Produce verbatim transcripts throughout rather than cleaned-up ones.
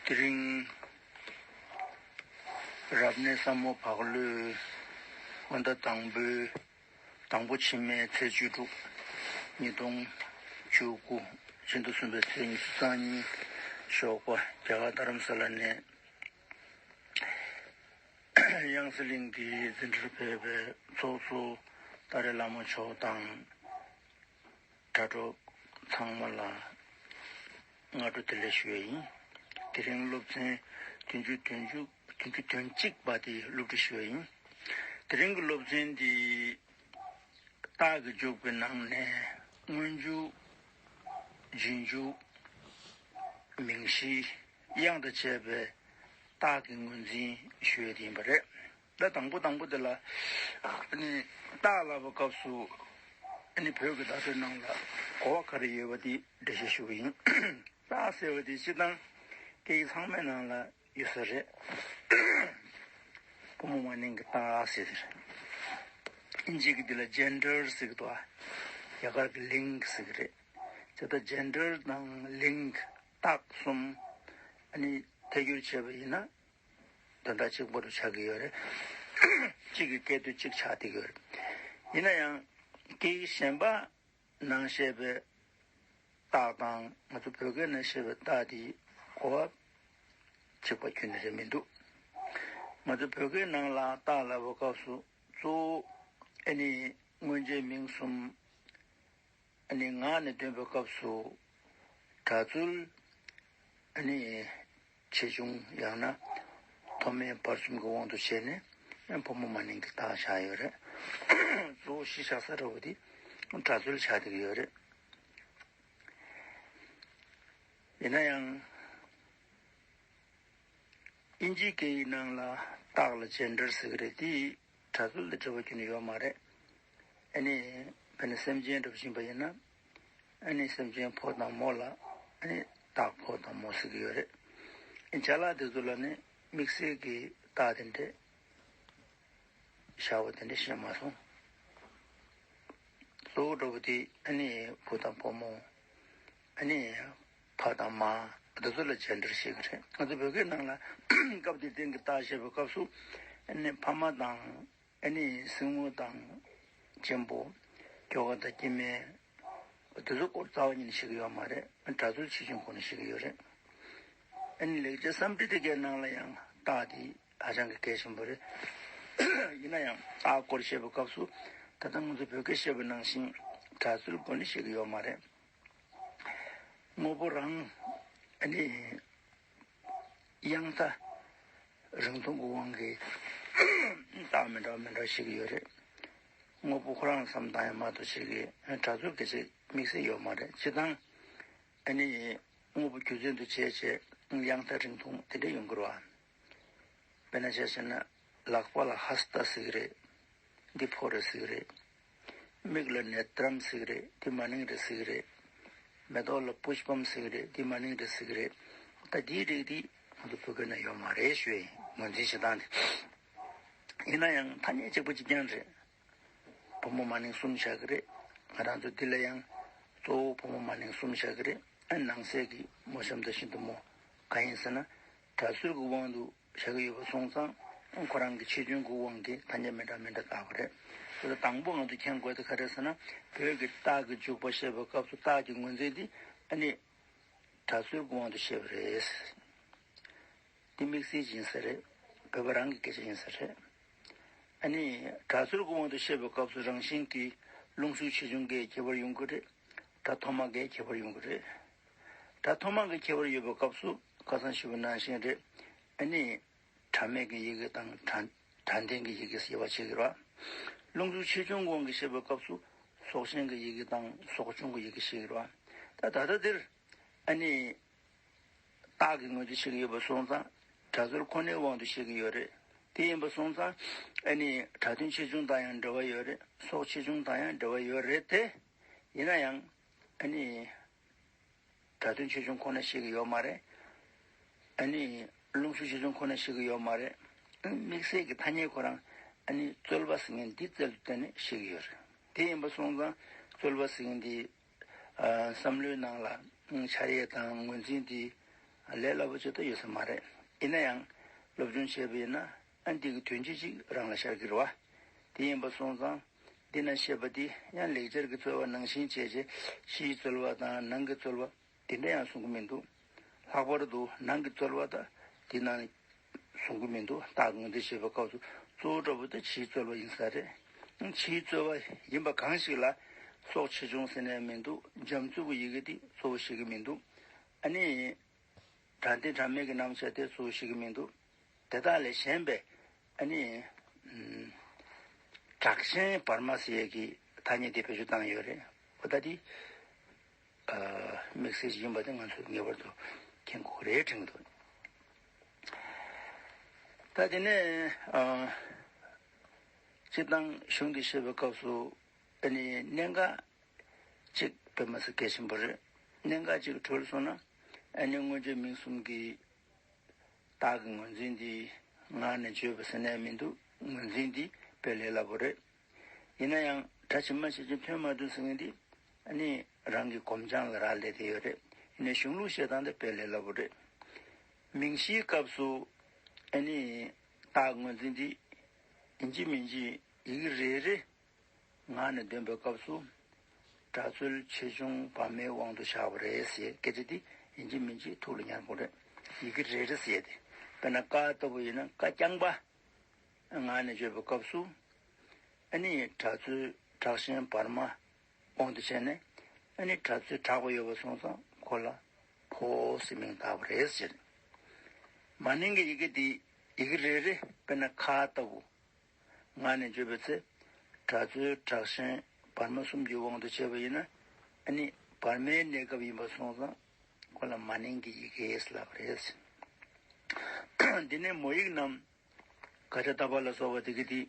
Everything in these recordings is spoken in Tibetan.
དེ་རིང་རབ་གནས་ས་མོ་བག་ལོའི་སྔོན་ཟླ་དང་པོའི་དང་པོ་ཕྱི་མའི་ཚེས་བཅུ་དྲུག་ཉིས་སྟོང་བཅུ་དགུ། ཕྱི་ཟླ་གསུམ་པའི་ཚེས་ཉི་ཤུ་རྩ་གཉིས། ཞོགས་པ་རྒྱ་གར་རྡ་རམ་ས་ལ་ནས་དབྱངས་གསལ་གླིང་གི་འཛིན་གྲྭར་ཕེབས་པའི་ཚོགས་གཙོ་ཏཱ་རེ་བླ་མ་མཆོག་དང་། དྲ་གྲོགས་ཚང་མ་ལ་སྔ་དྲོ་བདེ་ལེགས་ཞུ་ཡ་ཡིན། དེ་རིང་སློབ་ཚན་བདུན་ཅུ་དོན་གཅིག་བདུན་ཅུ་དོན་གཅིག་པ་དེ་སློབ་ཁྲིད་ཞུ་ཡ་ཡིན། དེ་རིང་གི་སློབ་ཚན་འདི་རྟགས་ཀྱི་འཇུག་པའི་ནང་ནས་སྔོན་འཇུག་རྗེས་འཇུག་མིང་གཞི། དབྱངས་དང་བཅས་པའི་རྟགས་ཀྱི་ངོས་འཛིན་ཞུ་ཡ་དེ་ཡིན་པ་རེད། ད་དང་པོ་དང་པོ་དེ་ལ་ཨ་ནི་རྟགས་ལབ་པའི་སྐབས་སུ་ཨ་ནི་བོད་ཀྱི་བརྡ་སྤྲོད་ནང་ལ་གོ་བ་ག་རེ་ཡོད་པ་དེ་འགྲེལ་བཤད་ཞུ་གི་ཡིན། རྟགས་ཟེར་བ་དེ་སྤྱིར་བཏང་སྐད་ཡིག་ཚང་མའི་ནང་ལ་ཡོད་ས་རེད། ཕོ་མོ་མ་ནིང་གི་རྟགས་ཟེར་དེ་རེད། ཨིན་ཇི་གི་དེ་ལ་ཇེན་ཌར་ཟེར་གི་འདུག་ཨ། རྒྱ་གར་གི་ལིང་ཟེར་གི་རེད། དེ་ལྟར་ཇེན་ཌར་དང་ལིང་རྟགས་གསུམ་ཨ་ནི་ཐད་སྒྱུར་བྱས་པ་ཡིན་ན། དོན་དག་གཅིག་པ་རུ་ཆགས་ཀྱི་ཡོད་རེད། གཅིག་གི་སྐད་དོད་གཅིག་ཆགས་བསྡད་ཀྱི་ཡོད་རེད། ཡིན་ན་ཡང་སྐད་ཡིག་གཞན་པ་ནང་བཤད་པའི་རྟགས་དང་ང་ཚོ་བོད་སྐད་ནང་བཤད་པའི་རྟགས་དེ་གོ་བ་གཅིག་པ་ཁྱོན་ནས་རེད་མི་འདུག་ང་ཚོ་བོད་སྐད་ནང་ལ་རྟགས་ལབ་པའི་སྐབས་སུ་གཙོ་བོ་ཨ་ནི་མངོན་བརྗོད་མིང་གསུམ། ཨ་ནི་ངག་ནས་འདོན་པའི་སྐབས་སུ་གྲྭ་བཙུན་ཨ་ནི་ཆེ་ཆུང་ཡང་ན་མཐོ་དམན་བར་གསུམ་གྱི་དབང་དུ་བྱས་ནས་ཕོ་མོ་མ་ནིང་གི་རྟགས་ཆགས་ཡོད་རེད། གཙོ་བོ་གཞི་བཞག་ས་འདྲ་བོ་དེ་གྲྭ་བཙུན་ཆགས་བསྡད་ཀྱི་ཡོད་རེད། ཡིན་ན་ཡང་ཨིན་ཇིའི་སྐད་ཡིག་ནང་ལ་རྟགས་ལ་ཇེན་ཌར་ཟེར་གྱི་རེད། དེ་གྲྭ་བཙུན་དང་འབྲེལ་བ་ཁྱོན་ནས་ཡོད་མ་རེད། ཨ་ནི་དཔེར་ན་སེམས་ཅན་འདྲ་པོ་ཡིན་པ་ཡིན་ན་ཨ་ནི་སེམས་ཅན་ཕོ་དང་མོ་ལ་ཨ་ནི་རྟགས་ཕོ་དང་མོ་ཟེར་གྱི་ཡོད་རེད། ཅ་ལག་དེ་ཚོ་ལ་ནི་དམིགས་བསལ་གྱི་རྟགས་དེ་འདྲས་བྱ་བ་དེ་འདྲས་བཤད་མ་སོང་། གཙོ་བོ་འདྲ་པོ་དེ་ཨ་ནི་བུ་དང་ཕོ་མོ། ཨ་ནི་ཕ་དང་མ། འདི་ཚོ་ལ་ཇེན་ཌར་ཞེས་ཀྱི་རེད། ང་ཚོ་བོད་སྐད་ནང་ལ་སྐབས་དེར་བསྟན་གྱི་རྟགས་བཤད་པའི་སྐབས་སུ་ཨ་ནི་ཕ་མ་དང་ཨ་ནི་སྲིང་མོ་དང་གཅེན་པོ། ཁྱོ་ག་དང་སྐྱེ་དམན། འདི་ཚོ་སྐོར་རྩ་བ་ཉིད་ནས་བཤད་ཀྱི་ཡོད་མ་རེད། གྲྭ་བཙུན་ཆེ་ཆུང་སྐོར་ནས་བཤད་ཀྱི་ཡོད་རེད། ཨ་ནི་ལེགས་སྦྱར་སཾ་སྐྲྀ་ཏ་གའི་ནང་ལ་ཡང་རྟགས་དེ་ཧ་ཅང་གི་གལ་ཆེན་པོ་རེད། ཡིན་ན་ཡང་རྟགས་སྐོར་བཤད་པའི་སྐབས་སུ་ད་ལྟ་ང་ཚོ་བོད་སྐད་བཤད་པ་ནང་བཞིན་གྲྭ་བཙུན་སྐོར་ནས་བཤད་ཀྱི་ཡོད་མ་རེད། དངོས་པོ་རང་ཨ་ནི་དབྱངས་རྟ་རིང་ཐུང་གི་དབང་གིས་རྟགས་མི་འདྲ་བ་མི་འདྲ་བ་བཤད་ཀྱི་ཡོད་རེད། དངོས་པོ་ཁོ་རང་བསམ་བཏང་ཡ་མ་གཏོགས་བཤད་ཀྱི་གྲྭ་བཙུན་སྐད་ཆ་དམིགས་བསལ་ཡོད་མ་རེད། སྤྱིར་བཏང་ཨ་ནི་དངོས་པོ་རྒྱུ་མཚན་དུ་བྱས་བྱས་དབྱངས་རྟ་རིང་ཐུང་དེ་འདྲ་ཡོང་གི་རེད་བ། དཔེར་ན་ཆ་བཞག་ན་ལག་པ་ལ་ཧ་སྟ་ཟེར་གི་རེད། འདི་ཕོ་རེད་ཟེར་གི་རེད། མིག་ལ་ནེ་ཏྲམ་ཟེར་གི་རེད། འདི་མ་ནིང་རེད་ཟེར་གི་རེད། མེ་ཏོག་ལ་པུཤ་པམ་ཟེར་གི་རེད། འདི་མ་ནིང་རེད་ཟེར་གི་རེད། ད་འདིའི་རིགས་འདི་ང་ཚོ་བོད་སྐད་ན་ཡོད་མ་རེད་ཞུ་ཡ་ཡིན། ངོས་འཛིན་བྱེད་སྟངས་དེ། ཡིན་ན་ཡང་ཐ་སྙད་གཅིག་པ་གཅིག་རྐྱང་རེད། བུ་མོ་མ་ནིང་གསུམ་ཆགས་ཀྱི་རེད། ང་རང་ཚོ་འདི་ལ་ཡང་གཙོ་བོ་བུ་མོ་མ་ནིང་གསུམ་ཆགས་ཀྱི་རེད། ཨ་ནང་གསེས་ཀྱི་མོ་གཤམ་དང་ཤིན་ཏུ་མོ་གང་ཡིན་ཟེར་ན་གྲྭ་བཙུན་གྱི་དབང་དུ་བཞག་གི་ཡོད་པ་སོང་ཙང་ཁོ་རང་གི་ཆེ་ཆུང་གི་དབང་གིས་ཐ་སྙད་མི་འདྲ་མི་འདྲ་བཏགས་པ་རེད། དེ་ལ་དང་པོ་ང་ཚོ་མཁྱེན་དགོས་དེ་ག་རེ་ཟེར་ན་བོད་ཀྱི་རྟགས་ཀྱི་འཇུག་པ་བཤད་པའི་སྐབས་སུ་རྟགས་ཀྱི་ངོས་འཛིན་དེ་ཨ་ནི་གྲྭ་བཙུན་གྱི་དབང་དུ་བཤད་པ་རེད། འདི་དམིགས་བསལ་ཡིན་ས་རེད། བོད་པ་རང་གི་སྐད་ཆ་ཡིན་ས་རེད། ཨ་ནི་གྲྭ་བཙུན་གྱི་དབང་དུ་བཤད་པའི་སྐབས་སུ་རང་བཞིན་གྱིས་རླུང་ཤུགས་ཆེ་ཆུང་གི་ཁྱད་པར་ཡོང་གི་རེད། སྒྲ་ཐོག་མ་གི་ཁྱད་པར་ཡོང་གི་རེད། སྒྲ་ཐོག་མ་གི་ཁྱད་པར་ཡོད་པའི་སྐབས་སུ་ཁ་སང་ཞུས་པ་ནང་བཞིན་རེད། ཨ་ནི་སྒྲ་མེད་ཀྱི་ཡི་གེ་དང་སྒྲ་སྒྲ་ལྡན་གྱི་ཡི་གེ་ཟེར་བ་བྱེད་ཀྱི་རེད་བ། རླུང་ཤུགས་ཆེ་ཆུང་གི་དབང་གིས་བཤད་པའི་སྐབས་སུ་སྲོག་ཆེན་གྱི་ཡི་གེ་དང་སྲོག་ཆུང་གི་ཡི་གེ་བཤད་ཀྱི་རེད་བ། ད་ད་ལྟ་འདིར་ཨ་ནི་རྟགས་ཀྱི་ངོས་འཛིན་བྱེད་ཀྱི་ཡོད་པ་སོང་ཙང་གྲྭ་བཙུན་ཁོ་ནའི་དབང་དུ་བཤད་ཀྱི་ཡོད་རེད། དེ་ཡིན་པ་སོང་ཙང་ཨ་ནི་སྒྲ་དོན་ཆེ་ཆུང་དང་ཡང་འབྲེལ་བ་ཡོད་རེད། སྲོག་ཆེ་ཆུང་དང་ཡང་འབྲེལ་བ་ཡོད་རེད་དེ། ཡིན་ན་ཡང་ཨ་ནི་སྒྲ་དོན་ཆེ་ཆུང་ཁོ་ན་བཤད་ཀྱི་ཡོད་མ་རེད། ཨ་ནི་རླུང་ཤུགས་ཆེ་ཆུང་ཁོ་ན་བཤད་ཀྱི་ཡོད་མ་རེད། དམིགས་བསལ་གྱི་ཐ་སྙད་ཁོ་རང་ཨ་ནི་རྩོལ་བ་ཟེར་མཁན་འདི་རྩལ་དུ་བཏོན་ནས་བཤད་ཀྱི་ཡོད་རེད། དེ་ཡིན་པ་སོང་ཙང་རྩོལ་བ་ཟེར་མཁན་འདི་ཨ་བསམ་བློའི་ནང་ལ་འཆར་ཡས་དང་ངོས་འཛིན་དེ་ ལས་སླ་པོ་ཅིག་ཏུ་ཡོད་ས་མ་རེད། ཡིན་ན་ཡང་སློབ་སྦྱོང་བྱས་པ་ཡིན་ན་ཨ་འདི་གི་དོན་སྤྱི་ཅིག་རང་ལ་ཤར་གྱི་རེད་བ། དེ་ཡིན་པ་སོང་ཙང་འདི་ན་བཤད་པ་འདི་ཡང་ལེགས་སྦྱར་གྱི་རྩོལ་བ་ནང་བཞིན་བྱས་རྗེས་ཕྱིའི་རྩོལ་བ་དང་ནང་གི་རྩོལ་བ་དེ་འདྲ་ཡང་གསུང་གི་མི་འདུག། ལྷག་པར་དུ་ནང་གི་རྩོལ་བ་དང་དེ་ནང་གསུང་གི་མི་འདུག། རྟགས་ངོས་འཛིན་བྱེད་པའི་སྐབས་སུ་གཙོ་བོ་འདྲ་པོ་དེ་ཕྱིའི་རྩོལ་བ་ཡིན་ས་རེད། ཕྱིའི་རྩོལ་བ་ཡིན་པ་གང་ཞིག་ལ་སྲོག་ཆེ་ཆུང་ཟེར་ནས་མི་འདུག། འཇམ་རྩུབ་ཀྱི་ཡི་གེ་དེ་གཙོ་བོ་བཤད་ཀྱི་མི་འདུག། ཨ་ནི། དྲང་བདེན་དྲང་མེད་ཀྱི་རྣམ་གཞག་དེ་གཙོ་བོ་བཤད་ཀྱི་མི་འདུག། དེ་དག་ལས་གཞན་པའི་ཨ་ནི། ཨུམ། དྲག་ཞན་བར་མ་ཟེར་ཡས་ཀྱི་ཐ་སྙད་དེ་བེད་སྤྱོད་བཏང་ཡོད་རེད། འོ་ད་དེ། ཨ། དམིགས་བསལ་ཞིག་ཡིན་པ་དེ་ང་ཚོས་ངེས་པར་དུ་མཁྱེན་དགོས་རེད་དྲན་གྱི་འདུག། ད་དེ་ནས་ཨ། སྤྱིར་བཏང་གཞུང་འདི་བཤད་པའི་སྐབས་སུ་ཨ་ནི་གནད་འགག་ཅིག་དཔེ་མ་སྲིད་གལ་ཆེན་པོ་རེད། གནད་འགག་ཅིག་གྲོལ་སོང་ན་ཨ་ནི་མངོན་བརྗོད་མིང་གསུམ་གྱི་རྟགས་ཀྱི་ངོས་འཛིན་འདི་ངག་ནས་བརྗོད་པ་ཟེར་ནས་མི་འདུག། ངོས་འཛིན་འདི་དཔེ་ལས་སླ་པོ་རེད། ཡིན་ན་ཡང་སྒྲ་ཇི་མ་ཇི་བཞིན་ཐོན་མ་ཐོན་ཟེར་མཁན་འདི་ཨ་ནི་རང་གི་གོམས་བྱང་ལ་རག་ལས་བསྡད་ཡོད་རེད། ཡིན་ནའི་གཞུང་ལུགས་བཤད་སྟངས་དེ་དཔེ་ལས་སླ་པོ་རེད། མིང་གཞིའི་སྐབས་སུ་ཨ་ནི་རྟགས་ངོས་འཛིན་འདི་ཡིན་གཅིག་མིན་གཅིག་ཡི་གེ་རེ་རེ་ངག་ནས་འདོན་པའི་སྐབས་སུ་སྒྲ་རྩོལ་ཆེ་ཆུང་བར་མའི་དབང་དུ་བཞག་པ་རེད་ཟེར་སྐད་ཆ་འདི་ཡིན་གཅིག་མིན་གཅིག་ཐུགས་ལ་ཉར་དགོས་རེད། ཡི་གེ་རེ་རེ་ཟེར་ཏེ། དཔེར་ན་ཀ་ལྟ་བུ་ཡིན་ན་ཀ་རྐྱང་པ་ངག་ནས་བརྗོད་པའི་སྐབས་སུ་ཨ་ནི་སྒྲ་རྩོལ་དྲག་ཞན་བར་མ་དབང་དུ་བྱས་ནས་ཨ་ནི་སྒྲ་རྩོལ་དྲག་པོ་ཡོད་པ་སོང་ཙང་ཁོ་ལ་ཕོ་ཟེར་མིང་བཏགས་པ་རེད་ཟེར། མ་ནིང་གི་ཡི་གེ་འདི་ཡི་གེ་རེ་རེ་དཔེར་ན་ཁ་ལྟ་བུ། ངག་ནས་བརྗོད་པའི་ཚེ། སྒྲ་རྩོལ་དྲག་ཞན་བར་མ་གསུམ་གྱི་དབང་དུ་བྱས་པ་ཡིན་ན། ཨ་ནི་བར་མའི་གནས་སྐབས་ཡིན་པ་སོང་ཙང་ཁོ་ལ་མ་ནིང་གི་ཡི་གེ་ལབ་རེད། འདི་ནས་མོ་ཡིག་རྣམས་ཀ་ཅ་ཏ་པ་ལ་སོགས་པ་དེ་གི་དེ་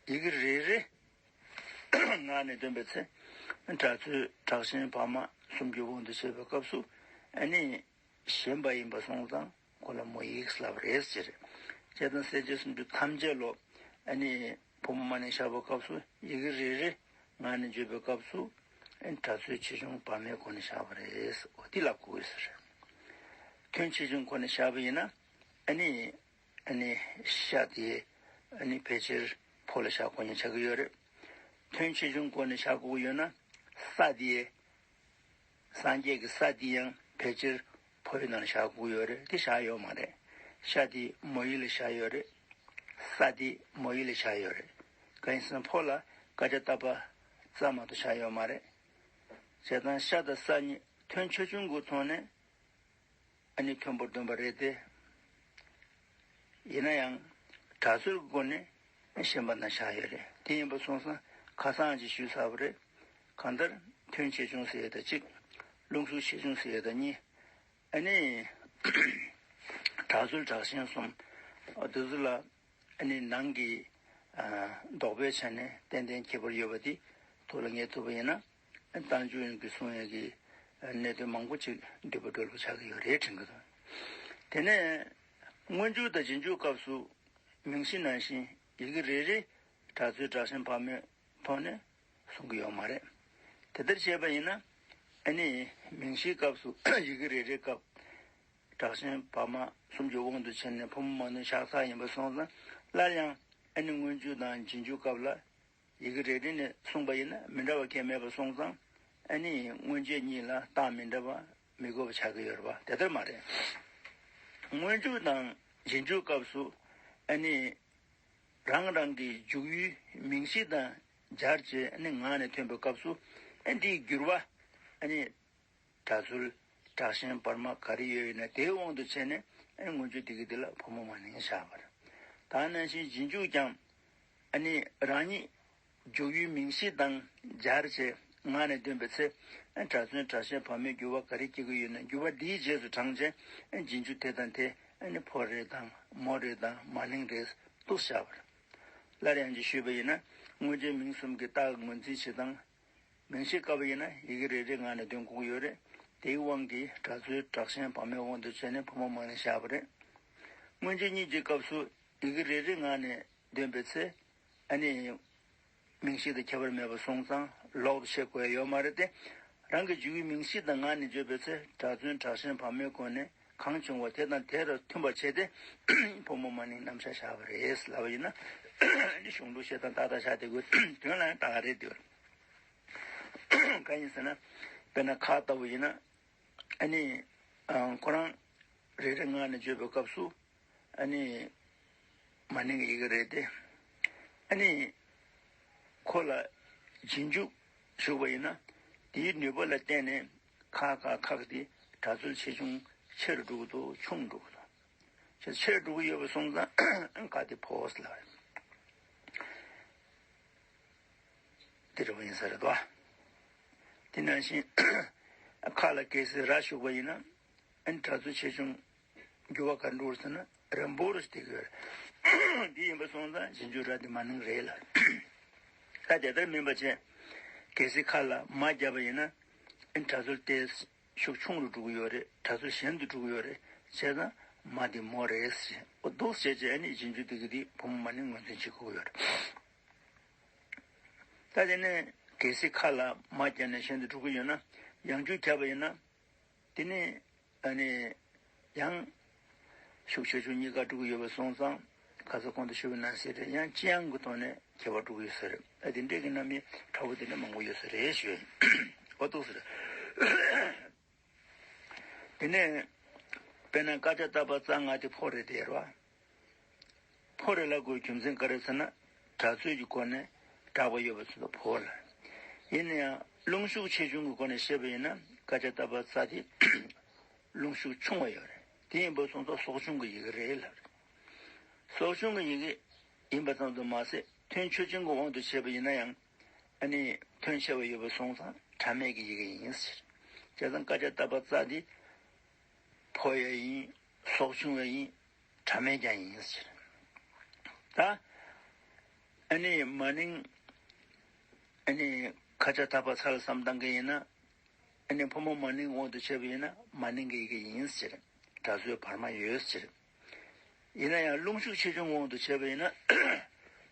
ཡི་གེ་རེ་རེ་ངག་ནས་འདོན་པའི་ཚེ། སྒྲ་རྩོལ་དྲག་ཞན་བར་མ་གསུམ་གྱི་དབང་དུ་བྱས་པའི་སྐབས་སུ་ཨ་ནི། ཞན་པ་ཡིན་པ་སོང་ཙང་ཁོ་ལ་མོ་ཡིག་ལབ་རེད་ཟེར། བྱས་ཙང་སེམས་ཅན་སུམ་ཅུ་ཐམས་ཅད་ལོ་ཨ་ནི་ཕོ་མོ་མ་ནིང་བཞག་པའི་སྐབས་སུ་ཡི་གེ་རེ་རེ་ངག་ནས་བརྗོད་པའི་སྐབས་སུ་ཨ་ནི་སྒྲ་རྩོལ་ཆེ་ཆུང་བར་མའི་སྒོ་ནས་བཞག་པ་རེད། འོ་འདི་ལབ་དགོས་ཀྱི་ཟེར། དོན་ཆེ་ཆུང་སྒོ་ནས་བཞག་པ་ཡིན་ན་ཨ་ནི་ཨ་ནི་ཤ་དེ་ཨ་ནི་ཕལ་ཆེར་ཕོ་ལ་བཞག་དགོས་ཉེན་ཆགས་ཀྱི་ཡོད་རེད། དོན་ཆེ་ཆུང་སྒོ་ནས་བཞག་དགོས་ཀྱི་ཡོད་ན་ས་དེ། སངས་རྒྱས་ཀྱི་ས་འདི་ཡང་ཕལ་ཆེར་ཕོའི་ནང་བཞག་དགོས་ཡོད་རེད། དེ་བཞག་ཡོད་མ་རེད། ཤ་འདི་མོ་ཡིག་ལ་བཞག་ཡོད་རེད། ས་འདི་མོ་ཡིག་ལ་བཞག་ཡོད་རེད། གང་ཡིན་ཟེར་ན་ཕོ་ལ་ཀ་ཅ་ཏ་པ་ཙམ་མ་གཏོགས་བཞག་ཡོད་མ་རེད། བྱས་ཙང་ཤ་དང་ས་གཉིས་དོན་ཆེ་ཆུང་གི་ཐོག་ནས་ཨ་ནི་མཐོན་པོར་འདོན་པ་རེད་དེ། ཡིན་ན་ཡང་སྒྲ་རྩོལ་གྱི་སྒོ་ནས་ཞན་པ་ན་བཞག་ཡོད་རེད། དེ་ཡིན་པ་སོང་ཙང་ཁ་སང་ཅིག་ཞུས་ཚར་བ་རེད། གང་ལྟར་དོན་ཆེ་ཆུང་ཟེར་ཡས་དང་གཅིག། རླུང་ཟུག་ཆེ་ཆུང་ཟེར་ཡས་དང་གཉིས། ཨ་ནི། སྒྲ་རྩོལ་དྲག་ཞན་གསུམ། འོ་དེ་ཚོ་ལ་ཨ་ནི་ནང་གི་ཨ་ལྡོག་པའི་ཆ་ནས་ཏན་ཏན་ཁྱད་པར་ཡོད་པ་དེ་ཐུགས་ལ་ངེས་ཐུབ་པ་ཡིན་ན། རྟགས་འཇུག་ཡིན་གྱི་གསུང་ཡས་ཀྱི་གནད་དོན་མང་པོ་ཅིག་འདུས་པ་སྒྲོལ་པོ་ཆགས་ཀྱི་ཡོད་རེད་དྲན་གྱི་འདུག། དེ་ནས་སྔོན་འཇུག་དང་རྗེས་འཇུག་སྐབས་སུ་མིང་གཞི་ནང་བཞིན་ཡི་གེ་རེ་རེ་སྒྲ་རྩོལ་དྲག་ཞན་བར་མའི་ཐོག་ནས་གསུང་གི་ཡོད་མ་རེད། དེ་ལྟར་བྱས་པ་ཡིན་ན་ཨ་ནི་མིང་གཞིའི་སྐབས་སུ་ཡི་གེ་རེ་རེའི་སྐབས་དྲག་ཞན་བར་མ་གསུམ་གྱི་དབང་དུ་བྱས་ནས་ཕོ་མོ་མ་ནིང་བཞག་ཚར་ཡིན་པ་སོང་ཙང་སླར་ཡང་ཨ་ནི་སྔོན་འཇུག་དང་རྗེས་འཇུག་སྐབས་ལ། ཡི་གེ་རེ་རེ་ནས་གསུངས་པ་ཡིན་ན་མི་འདྲ་བ་གང་ཡང་མེད་པ་སོང་ཙང་ཨ་ནི་སྔོན་རྗེས་གཉིས་ལ་རྟགས་མི་འདྲ་བ་མི་དགོས་པ་ཆགས་ཀྱི་ཡོད་རེད་པ། དེ་ལྟར་མ་རེད། སྔོན་འཇུག་དང་རྗེས་འཇུག་སྐབས་སུ་ཨ་ནི་རང་རང་གི་འཇུག་ཡུལ་མིང་གཞི་དང་སྦྱར་བྱས་ཨ་ནི་ངག་ནས་ཐོན་པའི་སྐབས་སུ་ཨ་འདིའི་འགྱུར་བ་ཨ་ནི། སྒྲ་རྩོལ་དྲག་ཞན་བར་མ་ག་རེ་ཡོད་ཡོད་ན་དེའི་དབང་དུ་བྱས་ནས་ཨ་ནི་སྔོན་འཇུག་དེ་གི་དེ་ལ་ཕོ་མོ་མ་ནིང་བཞག་པ་རེད། ད་ནང་བཞིན་རྗེས་འཇུག་ཀྱང་ཨ་ནི་རང་ཉིད་འཇུག་ཡུལ་མིང་གཞི་དང་སྦྱར་བྱས་ངག་ནས་འདོན་པའི་ཚེ་ཨ་ནི་སྒྲ་རྩོལ་དྲག་ཞན་བར་མའི་འགྱུར་བ་ག་རེ་སྐྱེ་གི་ཡོད་ན་འགྱུར་བ་དེའི་རྗེས་སུ་འབྲངས་བྱས་ཨ་ནི་རྗེས་འཇུག་དེ་དང་དེ་ཨ་ནི་ཕོ་རེད་དང་མོ་རེད་དང་མ་ནིང་རེད་འདུག་བཞག་པ་རེད། སླར་ཡང་ཅིག་ཞུས་པ་ཡིན་ན་སྔོན་རྗེས་མིང་གསུམ་གྱི་རྟགས་ངོས་འཛིན་བྱེད་སྟངས། མིང་གཞི་སྐབས་ཡིན་ན་ཡི་གེ་རེ་རེ་ངག་ནས་འདོན་དགོས་ཀྱི་ཡོད་རེད། དེའི་དབང་གིས་སྒྲ་རྩོལ་དྲག་ཞན་བར་མའི་དབང་དུ་བྱས་ནས་ཕོ་མོ་མ་ནིང་བཞག་པ་རེད། སྔོན་རྗེས་གཉིས་ཀྱི་སྐབས་སུ་ཡི་གེ་རེ་རེ་ངག་ནས་འདོན་པའི་ཚེ། ཨ་ནི། མིང་གཞི་དང་ཁྱད་པར་མེད་པ་སོང་ཙང་ལོག་ཏུ་བྱེད་དགོས་ཡ་ཡོད་མ་རེད་དེ། རང་གི་འཇུག་ཡུལ་མིང་གཞི་དང་ངག་ནས་བརྗོད་པའི་ཚེ་སྒྲ་རྩོལ་དྲག་ཞན་བར་མའི་སྒོ་ནས་ གང་བྱུང་བ་དེ་དང་དེ་ལ་མཐུན་པར་བྱས་ཏེ་ཕོ་མོ་མ་ནིང་རྣམ་གཞག་བཞག་པ་རེད་ལབ་པ་ཡིན་ན། གཞུང་ལུགས་བཤད་སྟངས་ཏག་ཏག་བཞག་དེ་དགོས་དོན་ལ་ཡང་ཏག་རེད་འདུག་གང་ཡིན་ཟེར་ན། དཔེར་ན་ཁ་ལྟ་བུ་ཡིན་ན། ཨ་ནི། ཨ། ཁོ་རང་རེ་རེ་ངག་ནས་བརྗོད་པའི་སྐབས་སུ། ཨ་ནི། མ་ནིང་གི་ཡི་གེ་རེད་དེ། ཨ་ནི། ཁོ་ལ་རྗེས་འཇུག་ཞུགས་པ་ཡིན་ན། དེའི་ནུས་པ་ལ་བརྟེན་ནས་ཁ་ཁ་ཁག་དེ་སྒྲ་རྩོལ་ཆེ་ཆུང་ཆེ་རུ་འགྲོ་གི་འདུག་ཆུང་རུ་འགྲོ་གི་འདུག་ཆེ་ཆེ་རུ་འགྲོ་གི་ཡོད་པ་སོང་ཙང་ཁ་དེ་ཕོ་ཟེར་ལབ་རེད། དེ་འདྲ་བ་ཡིན་ས་རེད་དོ། དེ་ནང་བཞིན་ཁ་ལ་གལ་སྲིད་ར་ཞུགས་པ་ཡིན་ན། ཨ་ནི་སྒྲ་རྩོལ་ཆེ་ཆུང་འགྱུར་བ་ག་འགྲོ་ཟེར་ན་རན་པོ་རུ་སྟེར་གི་ཡོད་རེད། འདི་ཡིན་པ་སོང་ཙང་རྗེས་འཇུག་ར་དེ་མ་ནིང་རེད་ལ། ད་དེ་ལྟར་མིན་པ་བྱས། གལ་སྲིད་ཁ་ལ་མ་བརྒྱབ་པ་ཡིན་ན། ཨ་ནི་སྒྲ་རྩོལ་དེ་ཤུགས་ཆུང་རུ་འགྲོ་གི་ཡོད་རེད། སྒྲ་རྩོལ་ཞན་དུ་འགྲོ་གི་ཡོད་རེད། བྱས་ཙང་མ་དེ་མོ་རེད་ཟེར། འོ་འདུག་བྱས་བྱས་ཨ་ནི་རྗེས་འཇུག་དེ་གི་དེ་ཕོ་མོ་མ་ནིང་ངོས་འཛིན་བྱེད་དགོས་ཀྱི་ཡོད་རེད། ད་དེ་ནས་གལ་སྲིད་ཁ་ལ་མ་བརྒྱབ་ནས་ཞན་དུ་འགྲོ་གི་ཡོད་ན། ཡང་འཇུག་བརྒྱབ་པ་ཡིན་ན། དེ་ནས་ཨ་ནི་ཡང་ཤུགས་ཆེ་ཆུང་གཉིས་ཀ་འགྲོ་གི་ཡོད་པ་སོང་ཙང་། ཁ་སང་གོང་དུ་ཞུས་པ་ནང་བཞིན་རེད། ཡང་ལྕི་ཡང་གི་ཐོག་ནས་ཁྱད་པར་འགྲོ་གི་ཡོད་ས་རེད། ཨ། དེ་འདྲས་ཀྱི་རྣམ་དབྱེ་ཕྲ་བོ་དེ་འདྲ་མང་པོ་ཡོད་ས་རེད་ཞུ། འོ་འདུག་ཟེར། དེ་ནས་དཔེར་ན་ཀ་ཅ་ཏ་པ་ཙ་ང་དེ་ཕོ་རེད་དེ་རེད་བ། ཕོ་རེད་ལབ་དགོས་རྒྱུ་མཚན་ག་རེ་ཟེར་ན། སྒྲ་རྩོལ་གྱི་སྒོ་ནས་གྲགས་པ་ཡོད་པ་ཚོ་ལ་ཕོ་ལབ། ཡིན་ན་ཡང་རླུང་ཤུགས་ཆེ་ཆུང་གི་སྒོ་ནས་བཤད་པ་ཡིན་ན། ཀ་ཅ་ཏ་པ་ཙ་དེ་རླུང་ཤུགས་ཆུང་བ་ཡོད་རེད། དེ་ཡིན་པ་སོང་ཙང་སྲོག་ཆུང་གི་ཡི་གེ་རེད་ལབ་རེད། སྲོག་ཆུང་གི་ཡི་གེ་ཡིན་པ་ཙམ་དུ་མ་ཟད། ཐོན་ཆེ་ཆུང་གི་དབང་དུ་བྱས་པ་ཡིན་ན་ཡང་། ཨ་ནི་ཐོན་ཆེ་བ་ཡོད་པ་སོང་ཙང་གྲངས་མེད་ཀྱི་ཡི་གེ་ཡིན་ཟེར། བྱས་ཙང་ཀ་ཅ་ཏ་པ་ཙ་འདི་ཕོ་ཡང་ཡིན། སྲོག་ཆུང་ཡང་ཡིན། གྲངས་མེད་ཀྱང་ཡིན་ཟེར། ད་ཨ་ནི་མ་ནིང་། ཨ་ནི་ཁ་ཅ་ཏ་པ་ཙ་ལ་བསམ་བཏང་གི་ཡིན་ན། ཨ་ནི་ཕོ་མོ་མ་ནིང་དབང་དུ་བྱས་པ་ཡིན་ན་མ་ནིང་གི་ཡི་གེ་ཡིན་ཟེར། སྒྲ་རྩོལ་བར་མ་ཡོད་ཟེར། ཡིན་ན་ཡང་རླུང་ཤུགས་ཆེ་ཆུང་དབང་དུ་བྱས་པ་ཡིན་ན།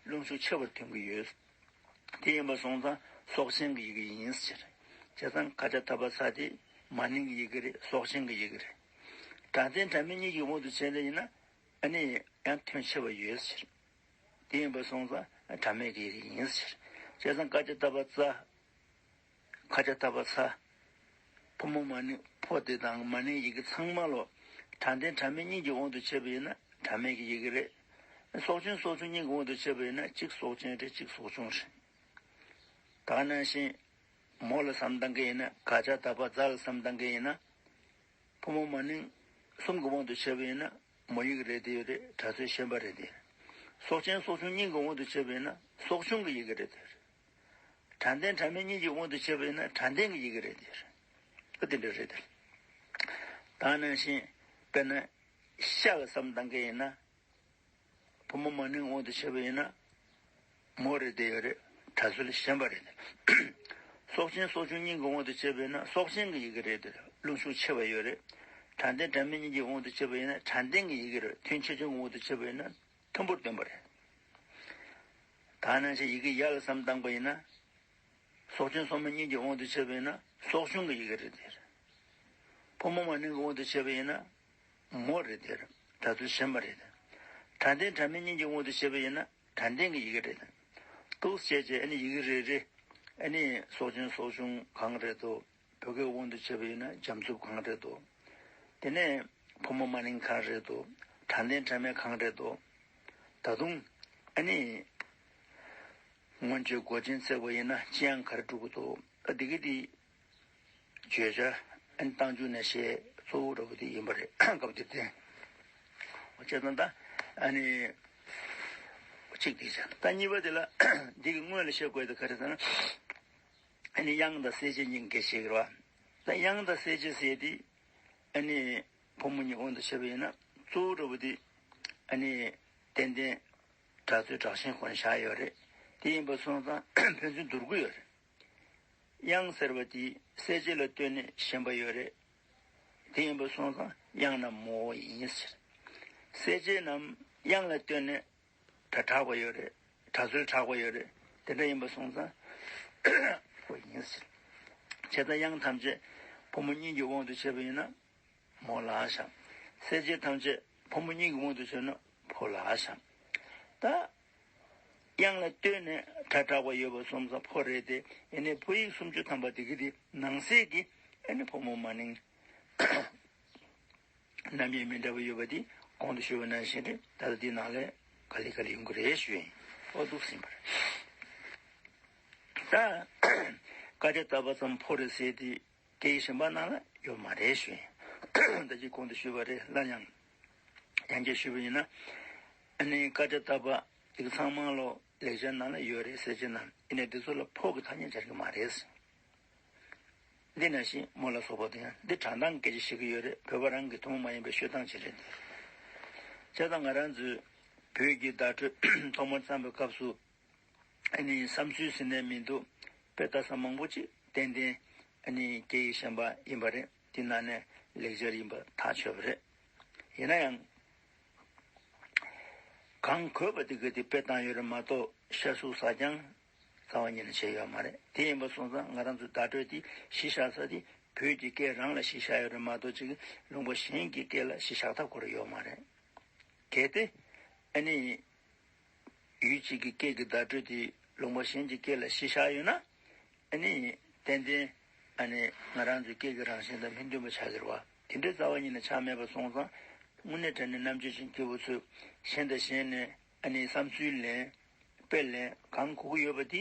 རླུང་ཤུགས་ཆེ་བར་ཐོན་གྱི་ཡོད། དེ་ཡིན་པ་སོང་ཙང་སྲོག་ཆེན་གྱི་ཡི་གེ་ཡིན་ཟེར། བྱས་ཙང་ཀ་ཅ་ཏ་པ་ཙ་དེ་མ་ནིང་གི་ཡི་གེ་རེད། སྲོག་ཆེན་གྱི་ཡི་གེ་རེད། སྒྲ་ལྡན་སྒྲ་མེད་གཉིས་ཀྱི་དབང་དུ་བྱས་ནས་ཡིན་ན། ཨ་ནི་ཡང་ཐོན་ཆེ་བ་ཡོད་ཟེར། དེ་ཡིན་པ་སོང་ཙང་སྒྲ་མེད་ཀྱི་ཡི་གེ་ཡིན་ཟེར། བྱས་ཙང་ཀ་ཅ་ཏ་པ་ཙ། ཁ་ཅ་ཏ་པ་ཙ། ཕོ་མོ་མ་ནིང་། ཕོ་དེ་དང་མ་ནིང་ཡི་གེ་ཚང་མ་ལོ། སྒྲ་ལྡན་སྒྲ་མེད་གཉིས་ཀྱི་དབང་དུ་བྱས་པ་ཡིན་ན་སྒྲ་མེད་ཀྱི་ཡི་གེ་རེད། སྲོག་ཆེན་སྲོག་ཆུང་གཉིས་ཀྱི་དབང་དུ་བྱས་པ་ཡིན་ན་གཅིག་སྲོག་ཆེན་རེད། གཅིག་སྲོག་ཆུང་རེད། ད་ག་ནང་བཞིན། མོ་ལ་བསམ་བཏང་གི་ཡིན་ན། ཀ་ཅ་ཏ་པ་ཙ་ལ་བསམ་བཏང་གི་ཡིན་ན། ཕོ་མོ་མ་ནིང་གསུམ་གྱི་དབང་དུ་བྱས་པ་ཡིན་ན་མོ་ཡི་གེ་རེད་དེ་ཡོད་རེད། སྒྲ་རྩོལ་ཞན་པ་རེད་དེ། སྲོག་ཆེན་སྲོག་ཆུང་གཉིས་ཀྱི་དབང་དུ་བྱས་པ་ཡིན་ན་སྲོག་ཆུང་གི་ཡི་གེ་རེད་དེ། སྒྲ་ལྡན་སྒྲ་མེད་གཉིས་ཀྱི་དབང་དུ་བྱས་པ་ཡིན་ན་སྒྲ་ལྡན་གྱི་ཡི་གེ་རེད་དེ། ཨ། དེ་འདྲ་རེད་དེ། ད་ག་ནང་བཞིན་དཔེར་ན་ཤ་ལ་བསམ་བཏང་གི་ཡིན་ན། ཕོ་མོ་མ་ནིང་དབང་དུ་བྱས་པ་ཡིན་ན། མོ་རེད་དེ་ཡོད་རེད། སྒྲ་རྩོལ་ཞན་པ་རེད་དེ། སྲོག་ཆེན་སྲོག་ཆུང་གཉིས་ཀྱི་དབང་དུ་བྱས་པ་ཡིན་ན་སྲོག་ཆེན་གྱི་ཡི་གེ་རེད་དེ། རླུང་ཤུགས་ཆེ་བ་ཡོད་རེད། སྒྲ་ལྡན་སྒྲ་མེད་གཉིས་ཀྱི་དབང་དུ་བྱས་པ་ཡིན་ན་སྒྲ་ལྡན་གྱི་ཡི་གེ་རེད། ཐོན་ཆེ་ཆུང་གི་དབང་དུ་བྱས་པ་ཡིན་ན་མཐོན་པོར་བཏོན་པ་རེད། ད་ག་ནང་བཞིན་ཡི་གེ་ཡ་ལ་བསམ་བཏང་པ་ཡིན་ན། སྲོག་ཆེན་སྲོག་མེད་གཉིས་ཀྱི་དབང་དུ་བྱས་པ་ཡིན་ན་སྲོག་ཆུང་གི་ཡི་གེ་རེད་དེ། ཕོ་མོ་མ་ནིང་གི་དབང་དུ་བྱས་པ་ཡིན་ན། མོ་རེད་དེ། སྒྲ་རྩོལ་ཞན་པ་རེད། སྒྲ་ལྡན་སྒྲ་མེད་གཉིས་ཀྱི་དབང་དུ་བྱས་པ་ཡིན་ན་སྒྲ་ལྡན་གྱི་ཡི་གེ་རེད། འདུག་བྱས་བྱས་ཨ་ནི་ཡི་གེ་རེ་རེ། ཨ་ནི་སྲོག་ཆེན་སྲོག་ཆུང་གང་རེད་དོ། བོད་སྐད་དབང་དུ་བྱས་པ་ཡིན་ན་འཇམ་རྩུབ་གང་རེད་དོ། དེ་ནས་ཕོ་མོ་མ་ནིང་གང་རེད་དོ། སྒྲ་ལྡན་སྒྲ་མེད་གང་རེད་དོ། ད་དུང་ཨ་ནི། མངོན་བརྗོད་མགོ་ཅན་བརྩེགས་པ་ཡིན་ན་ལྕི་ཡང་ག་རེ་འགྲོ་གི་འདུག་ཨ། འདི་གི་འདི་བརྗོད་བྱ་ཨ་ནི་རྟགས་འཇུག་ནས་བཤད་གཙོ་བོ་འདྲ་བོ་དེ་ཡིན་པ་རེད། སྐབས་དེར་བརྟེན། བྱས་ཙང་ད་ཨ་ནི་གཅིག་དེ་བྱ། ད་གཉིས་པ་དེ་ལ་འདི་གི་སྔོན་ལ་བཤད་དགོས་དེ་ག་རེ་ཟེར་ན། ཨ་ནི་དབྱངས་དང་གསལ་བྱེད་གཉིས་འགལ་བཤད་ཀྱི་རེད་བ། ད་དབྱངས་དང་གསལ་བྱེད་ཟེར་དེ་ཨ་ནི་ཕོ་མོ་གཉིས་དབང་དུ་བྱས་པ་ཡིན་ན་གཙོ་བོ་འདྲ་བོ་དེ་ཨ་ནི་ཏན་ཏན་སྒྲ་རྩོལ་དྲག་ཞན་ཁོ་ན་བཞག་ཡོད་རེད། དེ་ཡིན་པ་སོང་ཙང་ཕན་ཚུན་བསྡུར་དགོས་ཡོད་རེད། དབྱངས་ཟེར་བ་དེ་གསལ་བྱེད་ལ་ལྟོས་ནས་ཞན་པ་ཡོད་རེད། དེ་ཡིན་པ་སོང་ཙང་དབྱངས་རྣམས་མོ་ཡིན་ཟེར། གསལ་བྱེད་རྣམས་དབྱངས་ལ་ལྟོས་ནས་སྒྲ་དྲག་པ་ཡོད་རེད། སྒྲ་རྩོལ་དྲག་པ་ཡོད་རེད། དེ་འདྲ་ཡིན་པ་སོང་ཙང་མོ་ཡིན་ཟེར། བྱས་ཙང་དབྱངས་ཐམས་ཅད་ཕོ་མོ་གཉིས་ཀྱི་དབང་དུ་བྱས་པ་ཡིན་ན། མོ་ལ་བཞག་སེལ་བྱེད་ཐམས་ཅད་ཕོ་མོ་གཉིས་ཀྱི་དབང་དུ་བྱས་ན་ཕོ་ལ་བྱ། ད་དབྱངས་ལ་ལྟོས་ནས་སྒྲ་གྲགས་པ་ཡོད་པ་སོང་ཙང་ཕོ་རེད་དེ། ཡིན་ནའི་ཕོ་ཡིག་སུམ་ཅུ་ཐམ་པ་དེ་གི་དེ་ནང་གསེས་ཀྱི་ཨ་ནི་ཕོ་མོ་མ་ནིང་རྣམ་དབྱེ་མི་འདྲ་བ་ཡོད་པ་དེ་གོང་དུ་ཞུས་པ་ནང་བཞིན་རེད། ད་ལྟ་འདི་ནང་ལས་ག་ལེ་ག་ལེ་ཡོང་གི་རེད་ཞུ་ཡིན། ཨོ་འདུག་ཟིན་པ་རེད། ད་ཀ་ཅ་ཏ་པ་ཙམ་ཕོ་རེད་ཟེར་དེ་སྐད་ཡིག་གཞན་པ་ནང་ལ་ཡོད་མ་རེད་ཞུ་ཡིན། ད་ཅི་གོང་དུ་ཞུས་པ་རེད། སླར་ཡང་ཡང་བསྐྱར་ཞུས་པ་ཡིན་ན། ཨ་ནི་ཀ་ཅ་ཏ་པ་དེ་ག་ཚང་མ་ལོ་ལེགས་སྦྱར་ནང་ལ་ཡོད་རེད། གསལ་བྱེད་ནང་ཡིན་ནའི་འདི་ཚོ་ལ་ཕོ་གི་ཐ་སྙད་སྦྱར་གི་མ་རེད། འདི་ནང་བཞིན་མོ་ལ་སོགས་པ་དེ་ཡང་འདི་དྲང་གཏམ་སྐད་ཆ་བཤད་ཀྱི་ཡོད་རེད། བོད་པ་རང་གི་ཐུན་མོང་མ་ཡིན་པའི་ཤོད་སྟངས་ཅིག་རེད། བྱས་ཙང་ང་རང་ཚོའི་བོད་ཀྱི་བརྡ་སྤྲོད་ཐོག་མར་བརྩམས་པའི་སྐབས་སུ་ཨ་ནི་བསམ་ཚུལ་ཟིན་ནས་མི་འདུག་དཔེ་ལྟ་ས་མང་པོ་ཅིག་ཏན་ཏན་ཨ་ནི་སྐད་ཡིག་གཞན་པ་ཡིན་པ་རེད། དེ་ནང་ནས་ལེགས་སྦྱར་ཡིན་པ་ཐག་ཆོད་པ་རེད། ཡིན་ན་ཡང་གང་གོ་བ་དེ་ག་དེ་དཔེ་བཏང་ཡོད་རེད་མ་གཏོགས་ཤ་ཚུགས་ཟ་རྐྱང་རྩ་བ་ཉིད་ནས་བྱས་ཡོད་མ་རེད། དེ་ཡིན་པ་སོང་ཙང་ང་རང་ཚོའི་བརྡ་སྤྲོད་དེ་གཞི་བཞག་ས་དེ་བོད་ཀྱི་སྐད་རང་ལ་གཞི་བཞག་ཡོད་རེད་མ་གཏོགས་ཅིག་ལུང་པ་གཞན་གྱི་སྐད་ལ་གཞི་བཞག་ཐབས་ཁོ་རང་ཡོད་མ་རེད། གལ་ཏེ་ཨ་ནི་ཡུལ་གཅིག་གི་སྐད་ཀྱི་བརྡ་སྤྲོད་དེ་ལུང་པ་གཞན་གྱི་སྐད་ལ་གཞི་བཞག་ཡོད་ན། ཨ་ནི་ཏན་ཏན་ཨ་ནི་ང་རང་ཚོའི་སྐད་ཀྱི་རང་བཞིན་དང་མི་མཐུན་པ་ཆགས་ཀྱི་རེད་བ། དེ་འདྲའི་རྩ་བ་ཉིད་ནས་ཆགས་མེད་པ་སོང་ཙང་། དངོས་གནས་དྲང་གནས་རྣམ་དཔྱོད་ཅན་སྐྱེས་བུ་ཚོས་གཞན་དང་གཞན་ནས་ཨ་ནི་བསམ་ཚུལ་ལེན། དཔེ་ལེན། གང་གོ་གི་ཡོད་པ་དེ་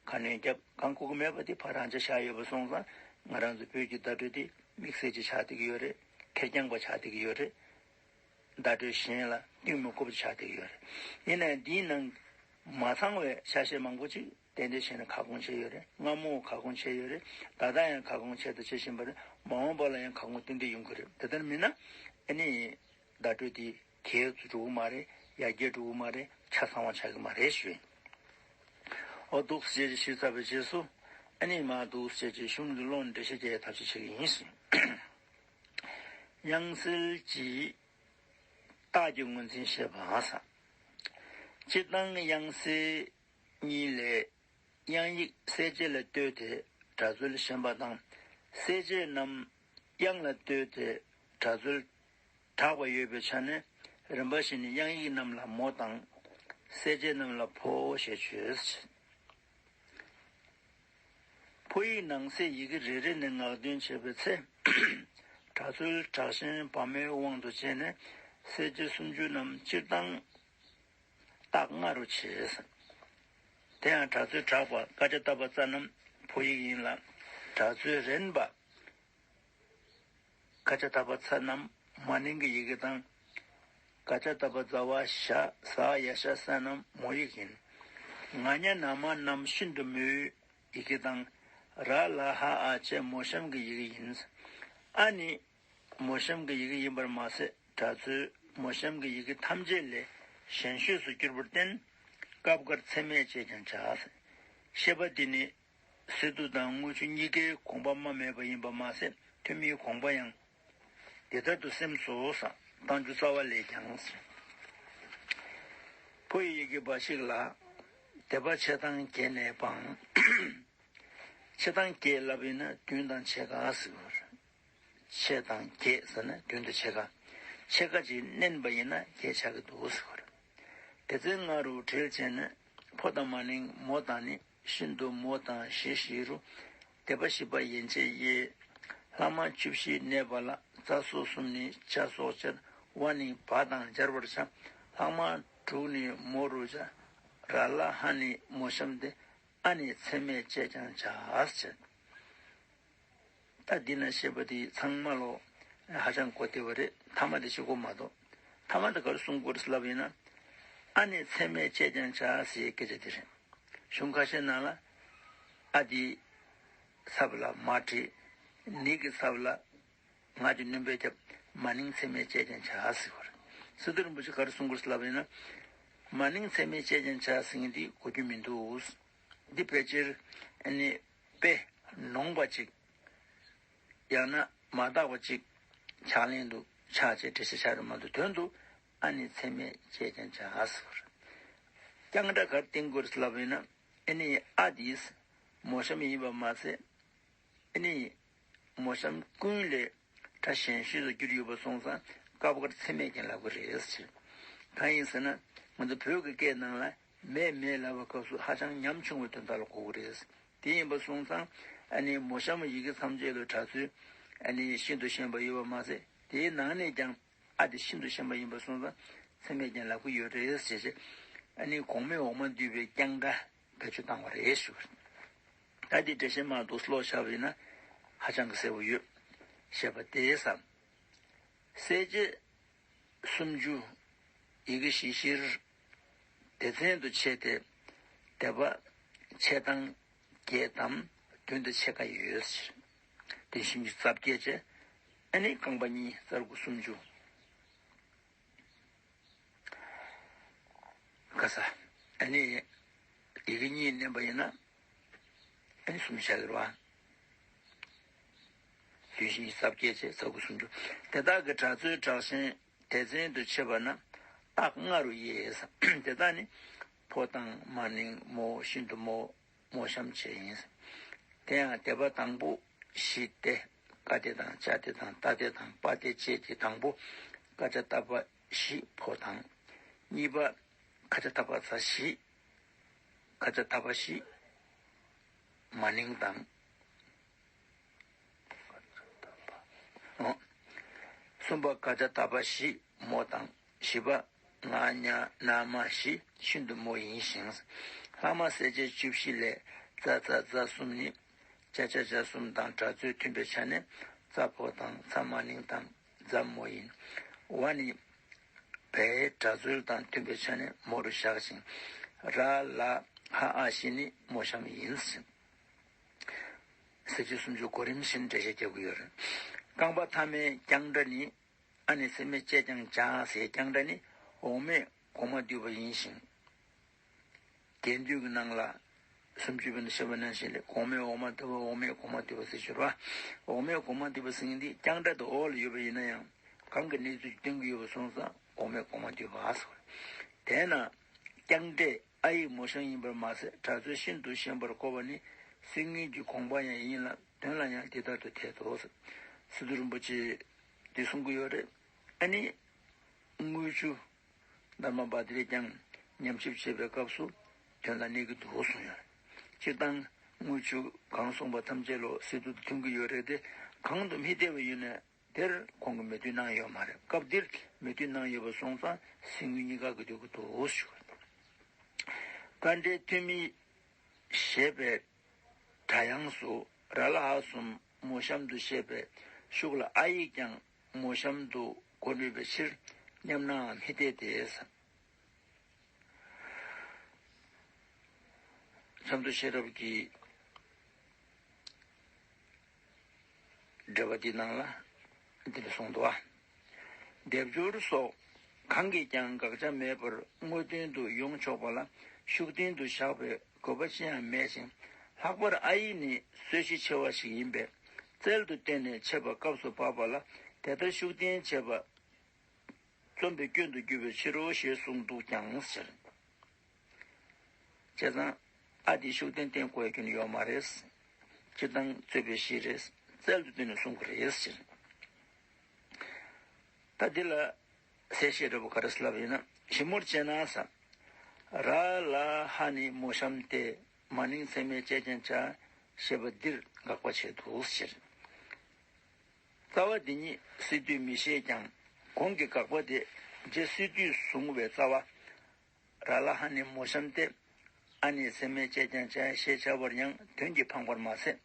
ཁ་སྣོན་རྒྱབ། གང་གོ་གི་མེད་པ་དེ་ཕར་རང་ཆ་བཞག་ཡོད་པ་སོང་ཙང་། ང་རང་ཚོ་བོད་ཀྱི་བརྡ་སྤྲོད་དེ་དམིགས་བསལ་ཅིག་ཆགས་བསྡད་ཀྱི་ཡོད་རེད། ཁེར་རྐྱང་པ་ཆགས་བསྡད་ཀྱི་ཡོད་རེད། བརྡ་སྤྲོད་གཞན་ལ་བསྟུན་མི་དགོས་པ་ཆགས་བསྡད་ཀྱི་ཡོད་རེད། ཡིན་ནའང་འདིའི་ནང་མ་ཚང་བའི་ཆ་ཤས་མང་པོ་ཅིག་ཏན་ཏན་བྱས་ནས་ཁ་སྐོང་བྱས་ཡོད་རེད། སྔ་མོ་ཁ་སྐོང་བྱས་ཡོད་རེད། ད་ལྟ་ཡང་ཁ་སྐོང་བྱས་དང་བྱེད་བཞིན་པ་རེད། མ་འོངས་པ་ལ་ཡང་ཁ་སྐོང་ཏན་ཏན་ཡོང་གི་རེད། དེ་ལྟར་མིན་ན་ཨ་ནི་བརྡ་སྤྲོད་དེ་གས་སུ་འགྲོ་གི་མ་རེད། ཡར་རྒྱས་འགྲོ་གི་མ་རེད། ཆ་ཚང་བ་ཆགས་ཀྱི་མ་རེད་ཞུ་ཡིན། ཨོ་འདུག་སེ་ཞུས་ཚར་བའི་རྗེས་སུ་ཨ་ནི་མ་འདུག་སེ་ཅིག་གཞུང་གི་ཀློག་འགྲེལ་བཤད་རྒྱག་ཐབས་ཤེས་བྱེད་ཀྱི་ཡིན་ཞུ་ཡིན། དབྱངས་གསལ་གྱི་རྟགས་ཀྱི་ངོས་འཛིན་བཤད་པ་ཟེར། སྤྱིར་བཏང་དབྱངས་གསལ་གཉིས་ལས་དབྱངས་ཡིག་གསལ་བྱེད་ལ་ལྟོས་ཏེ་སྒྲ་རྩོལ་གཞན་པ་དང་། གསལ་བྱེད་རྣམས་དབྱངས་ལ་ལྟོས་ཏེ་སྒྲ་རྩོལ་གྲགས་པ་ཡོད་པའི་ཆ་ནས་རིམ་པ་བཞིན་དབྱངས་ཡིག་རྣམས་ལ་མོ་དང་། གསལ་བྱེད་རྣམས་ལ་ཕོ་ཞེས་བརྗོད། ཕོ་ཡིག་ནང་གསེས་ཡི་གེ་རེ་རེ་ནས་ངག་འདོན་བྱེད་པའི་ཚེ། སྒྲ་རྩོལ་གྲགས་ཞན་བར་མའི་དབང་དུ་བྱས་ནས་གསལ་བྱེད་སུམ་ཅུ་རྣམས་སྤྱིར་བཏང་རྟགས་ལྔ་རུ་ཕྱེ། དེ་ཡང་སྒྲ་རྩོལ་དྲག་པ་ཀ་ཅ་ཏ་པ་ཙ་རྣམས་ཕོ་ཡིག་ཡིན་ལ། སྒྲ་རྩོལ་རན་པ་ཀ་ཅ་ཏ་པ་ཚ་རྣམས་མ་ནིང་གི་ཡི་གེ་དང་། ཀ་ཅ་ཏ་པ་ཛ་ཝ་ཞ་ཟ་ཡ་ཤ་ས་རྣམས་མོ་ཡིག་ཡིན། ང་ཉ་ན་མ་རྣམས་ཤིན་ཏུ་མོའི་ཡི་གེ་དང་། ར་ལ་ཧ་ཨ་བཅས་མོ་གཤམ་གྱི་ཡི་གེ་ཡིན། ཨ་ནི་མོ་གཤམ་གྱི་ཡི་གེ་ཡིན་པར་མ་ཟད། སྒྲ་རྩོལ་མོ་གཤམ་གྱི་ཡི་གེ་ཐམས་ཅད་ལས་ཞན་ཤོས་སུ་གྱུར་པར་བརྟེན། སྐབས་འགར་མཚན་སྨད་ཅེས་ཀྱང་བྱ། ཞེས་པ་འདི་ནི་སི་ཏུ་དང་དངུལ་ཆུ་གཉིས་ཀའི་དགོངས་པ་རྨ་མེད་པ་ཡིན་པ་མ་ཟད། ཐོན་མིའི་དགོངས་པ་ཡང་འདི་ལྟར་དུ་སེམས་སོ་ས་རྟགས་འཇུག་རྩ་བ་ལས་ཀྱང་། ཕོ་ཡི་ཡི་གེ་འབའ་ཞིག་ལ། སྡེ་པ་ཕྱེད་དང་བརྒྱད་ནས་སྤང་། ཕྱེད་དང་བརྒྱད་ལབ་ཡིན་ན་བདུན་དང་ཕྱེད་ཀ་ཟེར་བ་རེད། ཕྱེད་དང་བརྒྱད་ཟེར་ན་བདུན་དང་ཕྱེད་ཀ། ཕྱེད་ཀ་ཅིག་བསྣན་པ་ཡིན་ན་བརྒྱད་ཆགས་ཀྱི་འདུག་ཟེར་བ་རེད། སྡེ་ཚན་ལྔ་རུ་བསྒྲིལ་བྱས་ནས་ཕོ་དང་མ་ནིང་མོ་དང་ནི། ཤིན་ཏུ་མོ་དང་བཞི་བཞི་རུ། སྡེ་པ་བཞི་པ་ཡན་ཆད་དབྱེ། ལྷག་མ་བཅུ་བཞི་གནས་པ་ལ། རྩ་སོགས་གསུམ་ནི་ཆ་སོགས་ཕྱིར། ཝ་ནི་བ་དང་སྦྱར་བར་བྱ། ལྷག་མ་དྲུག་ནི་མོ་རུ་བྱ། ར་ལ་ཧ་ནི་མོ་གཤམ་སྟེ། ཨ་ནི་མཚན་སྨད་ཅེས་ཀྱང་བྱ། ཞེས། ད་འདི་ན་བཤད་པ་དེ་ཚང་མ་ལོ་ཧ་ཅང་གོ་བདེ་བ་རེད། ཐ་མ་དེ་ཞིག་གོ་མ་གཏོགས། ཐ་མ་དེ་ག་རེ་གསུང་དགོས་རེད་ལབ་ཡིན་ན། ཨ་ནི་མཚན་སྨད་ཅེས་ཀྱང་བྱ་ཟེར་སྐད་ཆ་དེ་རེད། གཞུང་ཁ་ཤས་ནང་ལ་ཨ་དེའི་ཚབ་ལ་མ་བྲིས། ནི་གི་ཚབ་ལ་ང་གི་སྣོན་པའི་རྒྱབ་མ་ནིང་མཚན་སྨད་ཅེས་ཀྱང་བྱ་ཟེར་བ་རེད། སི་ཏུ་རིན་པོ་ཆེ་ག་རེ་གསུང་དགོས་རེད་ལབ་ཡིན་ན། མ་ནིང་མཚན་སྨད་ཅེས་ཀྱང་བྱ་ཟེར་མཁན་དེ་གོ་རྒྱུ་མི་འདུག་འདི་ཕལ་ཆེར་ཨ་ནི་དཔེ་ནོངས་པ་ཅིག་ཡང་ན་མ་དག་པ་ཅིག་ཕྱག་ལེན་དུ་ཆགས་བྱས་འགྲེལ་བཤད་བྱ་རེད་མ་གཏོགས། དོན་དུ་ཨ་ནི་མཚན་སྨད་ཅེས་ཀྱང་བྱ་ཟེར་བ་རེད། རྐྱང་སྒྲ་ག་རེ་བསྟན་དགོས་རེད་ལབ་ཡིན་ན། ཨ་ནི་ཨ་དེས་མོ་གཤམ་ཡིན་པ་མ་ཟད། ཨ་ནི་མོ་གཤམ་ཀུན་ལས་སྒྲ་ཞན་ཤོས་སུ་གྱུར་ཡོད་པ་སོང་ཙང་ སྐབས་འགར་ཚད་མས་ཀྱང་ལབ་ཀྱི་རེད་ཟེར། གང་ཡིན་ཟེར་ན། ང་ཚོ་བོད་ཀྱི་སྐད་ནང་ལ་མེད་མེད་ལབ་པའི་སྐབས་སུ་ཧ་ཅང་ཉམ་ཆུང་བའི་དོན་དག་ལ་གོ་གི་རེད། དེ་ཡིན་པ་སོང་ཙང་ཨ་ནི་མོ་གཤམ་ཡི་གེ་ཐམས་ཅད་ལ་སྒྲ་ཚུལ་ཨ་ནི་ཤིན་ཏུ་ཞན་པ་ཡོད་པ་མ་ཟད། དེའི་ནང་ནས་ཀྱང་ཨ་དེ་ཤིན་ཏུ་ཞན་པ་ཡིན་པ་སོང་ཙང་ཚད་མས་ཀྱང་ལབ་ཀྱི་ཡོད་རེད་ཟེར་བྱས། ཨ་ནི་གོང་མའི་འོག་མ་འདུས་པའི་རྐྱང་སྒྲ་བེད་སྤྱོད་བཏང་བ་རེད་ཞུ། ད་དེ་འགྲེལ་བཤད་མང་དུ་ཀློག་བཞག་པ་ཡིན་ན་ཧ་ཅང་གི་གསལ་པོ་ཡོད། ཞེས་པ་དེས་སམ། གསལ་བྱེད་སུམ་ཅུ། ཡི་གེ་བཞི་བཞིར་སྡེ་ཚན་དུ་ཕྱེ་སྟེ། སྡེ་པ་ཕྱེད་དང་བརྒྱད་དམ་བདུན་དང་ཕྱེད་ཀ་ཡོད་ཟེར། དེ་བཞིན་རྩ་བརྒྱད་བྱས། ཨ་ནི་རྐང་པ་གཉིས་རྩ་དགུ་སུམ་ཅུ། ག་ས། ཨ་ནི། ཡི་གེ་གཉིས་བསྣན་པ་ཡིན་ན། ཨ་ནི་གསུམ་བྱ་གི་རེད་བ། དུས་བཞིན་རྩ་བརྒྱད་བྱས་རྩ་དགུ་སུམ་ཅུ། དེ་དག་གི་སྒྲ་ཚུལ་དྲག་ཞན་སྡེ་ཚན་དུ་ཕྱེ་བ་ན་རྟགས་ལྔ་རུ་དབྱེ། དེ་དག་ནི། ཕོ་དང་མ་ནིང་མོ་ཤིན་ཏུ་མོ། མོ་གཤམ་བྱས་ཡིན། དེ་ཡང་སྡེ་པ་དང་པོ་བཞི་སྟེ། ཀ་སྡེ་དང་ཅ་སྡེ་དང་ཏ་སྡེ་དང་པ་སྡེ་བཅས་ཀྱི་དང་པོ་ཀ་ཅ་ཏ་པ་བཞི་ཕོ་དང་། གཉིས་པ་ཁ་ཅ་ཏ་པ་ཚ་བཞི། ཁ་ཅ་ཏ་པ་བཞི་མ་ནིང་དང་། ཨོ། གསུམ་པ་ཁ་ཅ་ཏ་པ་བཞི་མོ་དང་། བཞི་པ་ང་ཉ་ན་མ་བཞི་ཤིན་ཏུ་མོ་ཡིན་ཞིང་། ལྷག་མ་གསལ་བྱེད་བཅུ་བཞི་ལས་ཙ་ཚ་ཛ་གསུམ་ནི། ཅ་ཆ་ཇ་གསུམ་དང་སྒྲ་ཚུལ་མཐུན་པའི་ཆ་ནས་ཙ་ཕོ་དང་ཚ་མ་ནིང་དང་ཛ་མོ་ཡིན། ཝ་ནི་བའི་སྒྲ་ཚུལ་དང་མཐུན་པའི་ཆ་ནས་མོ་རུ་བཞག་ཅིང་། ར་ལ་ཧ་ཨ་བཞི་ནི་མོ་གཤམ་ཡིན་ཞིང་། གསལ་བྱེད་སུམ་ཅུ་གོ་རིམ་བཞིན་འགྲེལ་བཤད་རྒྱག་གི་ཡོད་རེད། རྐང་པ་ཐ་མའི་རྐྱང་སྒྲ་ནི། ཨ་ནི་ཚད་མས་བཅད་ཀྱང་བྱ་ཟེར་རྐྱང་སྒྲ་ནི་འོག་མས་གོང་མ་བསྡུས་པ་ཡིན་ཞིང་། རྒྱན་སྡུད་ཀྱི་ནང་ལ་སུམ་ཅུ་པའི་ནང་བཤད་པ་ནང་བཞིན་ལས། གོང་མས་འོག་མ་བསྡུ་བ། འོག་མས་གོང་མ་བསྡུས་པ་ཟེར་གྱི་རེད་བ། འོག་མས་གོང་མ་བསྡུས་པ་ཟེར་མཁན་འདི་རྐྱང་སྒྲ་དེ་འོག་ལ་ཡོད་པ་ཡིན་ན་ཡང་། གང་གི་གནས་ཚུལ་སྟོན་གྱི་ཡོད་པ་སོང་ཙང་འོག་མས་གོང་མ་བསྡུས་པ་ཟེར། དེས་ན་རྐྱང་སྒྲས་ཨ་ཡིག་མོ་གཤམ་ཡིན་པར་མ་ཟད། སྒྲ་ཚུལ་ཤིན་ཏུ་ཞན་པར་གོ་བ་ནི་སེལ་ངེས་ཀྱི་དགོངས་པ་ཡང་ཡིན་ལ། དོན་ལ་ཡང་འདི་ལྟར་དུ་འཐད་དོ། སི་ཏུ་རིན་པོ་ཆེས་འདི་གསུང་གི་ཡོད་རེད། ཨ་ནི། དངུལ་ཆུ་དྷརྨ་བྷ་དྲས་ཀྱང་ཉམས་ཞིབ་བྱེད་པའི་སྐབས་སུ་དོན་ལ་གནས་ཀྱི་འདུག་གསུངས་ཡོད། སྤྱིར་བཏང་དངུལ་ཆུ་གང་གསུངས་པ་ཐམས་ཅད་ལོ་སི་ཏུ་དང་མཐུན་གྱི་ཡོད་རེད་དེ། གང་དུ་མི་བདེ་བ་ཡོད་ན་དེར་ཁོང་གིས་མོས་མཐུན་གནང་ཡོད་མ་རེད། སྐབས་འདིར་མོས་མཐུན་གནང་ཡོད་པ་སོང་ཙང་སེལ་ངེས་གཉིས་ཀ་གི་འདོད་ཀྱི་འདུག་ཞུ། ཀ་འདྲའི་ཐོན་མི་ཞེས་པའི་སྒྲ་དབྱངས་སུ་ར་ལ་ཧ་གསུམ་མོ་གཤམ་དུ་བཤད་པའི་ཤུགས་ལ་ཨ་ཡིག་ཀྱང་མོ་གཤམ་དུ་གོ་ནུས་པའི་ཕྱིར་སྙམ་ནའང་མི་འཐད་དེ། ཆབ་མདོ་ཤེས་རབ་ཀྱི་འགྲེལ་པ་འདི་ནང་ལ་འདི་འདྲ་གསུངས་འདུག་བ། སྡེབ་སྦྱོར་སོགས་གང་གིས་ཀྱང་དགག་བྱ་མེད་པར་དངོས་བསྟན་དུ་ཡོང་ཆོག་པ་ལ་ཤུགས་བསྟན་དུ་བཞག་པའི་དགོས་པ་ཅི་ཡང་མེད་ཅིང་། ལྷག་པར་ཨ་ཡིག་ནི་རྩོད་གཞི་ཆེ་བ་ཞིག་ཡིན་པས་རྩལ་དུ་བཏོན་ནས་འཆད་པ་སྐབས་སུ་བབ་པ་ལ་དེ་ལྟར་ཤུགས་བསྟན་བྱེད་པ་རྩོམ་པའི་སྐྱོན་དུ་འགྱུར་བའི་ཕྱིར་རོ་ཞེས་གསུངས་འདུག་ཀྱང་ཟེར། བྱས་ཙང་ཨ་དེ་ཤུགས་བསྟན་བསྟན་དགོས་རྒྱུ་ནི་ཡོད་མ་རེད། སྤྱིར་བཏང་རྩོད་པའི་གཞི་རེད། རྩལ་དུ་བཏོན་ནས་གསུང་གི་རེད་ཟེར། ད་འདི་ལ་གསལ་བཤད་འདྲ་པོ་ག་རེ་ལབ་ཡིན་ན། ཞིབ་མོར་བྱས་ན་ས། ར་ལ་ཧ་ནི་མོ་གཤམ་སྟེ། མ་ནིང་ཚད་མས་བཅད་ཀྱང་བྱ། ཞེས་པ་འདིར་དགག་པ་བྱས་འདུག་ཟེར། རྩ་བ་འདི་ཉིད་སི་ཏུས་མི་ཤེས་ཀྱང་གོང་གི་དགག་པ་དེ་རྗེ་སི་ཏུས་བཟུང་བའི་རྩ་བ། ར་ལ་ཧ་ནི་མོ་གཤམ་སྟེ། ཨ་ནི་ཚད་མས་བཅད་ཀྱང་བྱ་ཞེས་བྱ་བར་ཡང་དོན་གྱིས་འཕངས་པར་མ་ཟད།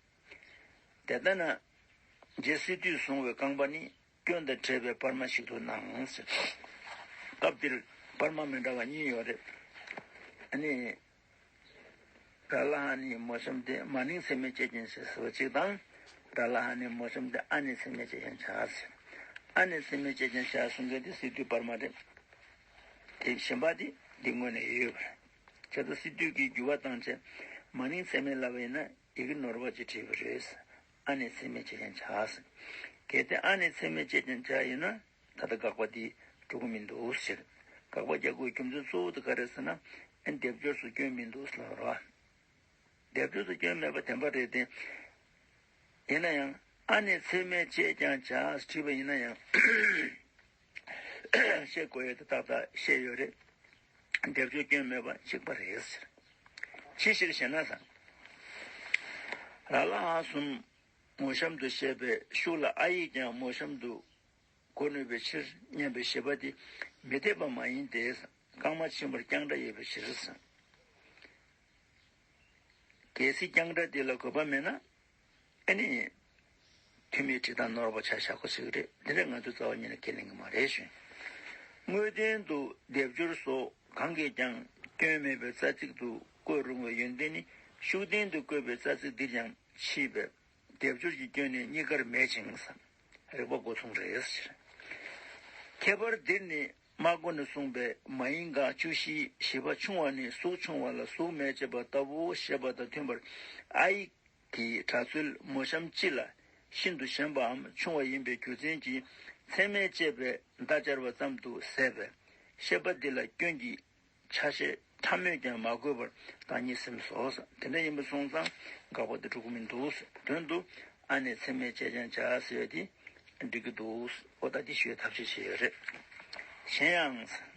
དེ་ལྟ་ན། རྗེ་སི་ཏུས་བཟུང་བའི་རྐང་པ་ནི་སྐྱོན་དང་བྲལ་བའི་པར་མ་ཞིག་ཏུ་སྣང་། སྐབས་འདིར་པར་མ་མི་འདྲ་བ་གཉིས་ཡོད་རེད། ཨ་ནི། ར་ལ་ཧ་ནི་མོ་གཤམ་སྟེ་མ་ནིང་ཚད་མས་བཅད་ཀྱང་བྱ་ཟེར་བ་གཅིག་དང་། ར་ལ་ཧ་ནི་མོ་གཤམ་སྟེ་ཨ་ནི་ཚད་མས་བཅད་ཀྱང་བྱ་ཟེར། ཨ་ནི་ཚད་མས་བཅད་ཀྱང་བྱ་གསུང་མཁན་དེ་སི་ཏུས་པར་མ་རེད། དེ་གཞན་པ་དེ་འདི་དངོས་གནས་ཡོད་པ་རེད། བྱས་ཙང་སི་ཏུས་ཀྱི་བསྒྱུར་བ་བཏང་བྱས་མ་ནིང་ཚད་མས་ལབ་པ་ཡིན་ན་ཡི་གེ་ནོར་བ་ཅིག་བྲིས་པ་རེད། ཨ་ནི་ཚད་མས་བཅད་ཀྱང་བྱ་ཟེར། གལ་ཏེ་ཨ་ནི་ཚད་མས་བཅད་ཀྱང་བྱ་ཡིན་ན། ད་ལྟ་དགག་པ་འདི་འགྲོ་གི་མི་འདུག་ཟེར། དགག་པ་རྒྱག་དགོས་རྒྱུ་མཚན་གཙོ་བོ་དེ་ག་རེ་ཟེར་ན། ཨ་ནི་སྡེབ་སྦྱོར་སུ་སྐྱོན་མི་འདུག་ཟེར་བ་རེད། སྡེབ་སྦྱོར་སུ་སྐྱོན་མེད་པ་བདེན་པ་རེད་དེ། ཡིན་ན་ཡང་ཨ་ནི་ཚད་མས་བཅད་ཀྱང་བྱ་བྲིས་པ་ཡིན་ན་ཡང་། བཤད་དགོས་ཡོད་དེ་ཏག་ཏག་བཤད་ཡོད་རེད། སྡེབ་སྦྱོར་སྐྱོན་མེད་པ་གཅིག་པ་རེད་ཟེར། ཅི་ཞིག་ཞེ་ན་ཟེར། ར་ལ་ཧ་གསུམ་མོ་གཤམ་དུ་བཤད་པའི་ཤུགས་ལ་ཨ་ཡིག་ཀྱང་མོ་གཤམ་དུ་གོ་ནུས་པའི་ཕྱིར་སྙམ་པའི་བཞེད་པ་དེ་མི་འཐད་པ་མ་ཡིན་ཏེ། རྐང་མ་ཕྱིན་པར་རྐྱང་སྒྲ་ཡོད་པའི་ཕྱིར་ཟེར། གལ་སྲིད་རྐྱང་སྒྲ་དེ་ལ་དགོས་པ་མེད་ན། ཨ་ནི། ཐུན་མིན་བྲིས་སྟངས་ནོར་བ་ཆ་བཞག་དགོས་ཟེར་གྱི་རེད། དེ་འདྲ་ང་ཚོས་རྩ་བ་ཉིད་ནས་ཁས་ལེན་གྱི་མ་རེད་ཞུ། དངོས་བསྟན་དུ་སྡེབ་སྦྱོར་སོགས་གང་གིས་ཀྱང་སྐྱོན་མེད་པའི་རྩ་ཚིག་ཏུ་བཀོད་རུང་བའི་ཡོན་ཏན་ནི་ཤུགས་ལྡན་དུ་བཀོད་པའི་རྩ་ཚིག་འདིར་ཡང་མཆིས་པས། སྡེབ་སྦྱོར་གྱི་སྐྱོན་ནི་གཉིས་ཀར་མེད་ཅིང་། རིགས་པ་སྒོ་མཚུངས་རེད་ཟེར། ཁྱད་པར་འདིར་ནི་སྨྲ་སྒོ་ནས་གསུངས་པའི་མ་ཡིན་དགག་བཅུ་བཞིའི་བཞི་པ་ཆུང་བ་ནི་གཟུགས་ཆུང་བ་ལ་གཟུགས་མེད་ཅེས་པ་ལྟ་བུ་བཤད་པ་དང་མཐུན་པར། ཨ་ཡིག་གི་སྒྲ་ཚུལ་མོ་གཤམ་སྤྱི་ལ་ཤིན་ཏུ་ཞན་པའམ་ཆུང་བ་ཡིན་པའི་རྒྱུ་མཚན་གྱིས་མཚན་མས་བཅད་པའི་མདའ་སྦྱར་བ་ཙམ་དུ་ཟད་པས། བཤད་པ་འདི་ལ་སྐྱོན་གྱི་ཆ་ཤས་ཕྲ་མོས་ཀྱང་མ་གོས་པར་བདག་ཉིད་སེམས་སོ། དེ་འདྲ་ཡིན་པ་སོང་ཙང་དགག་པ་དེ་འགྲོ་གི་མི་འདུག། དོན་དུ་ཨ་ནི་མཚན་མས་བཅད་ཀྱང་བྱ་ཟེར་བ་དེ་འགྲིག་གི་འདུག། ཨོ་ད་དེ་ཞུ་བའི་ཐབས་ཤེས་བྱས་ཡོད་རེད། གཞན་ཡང་།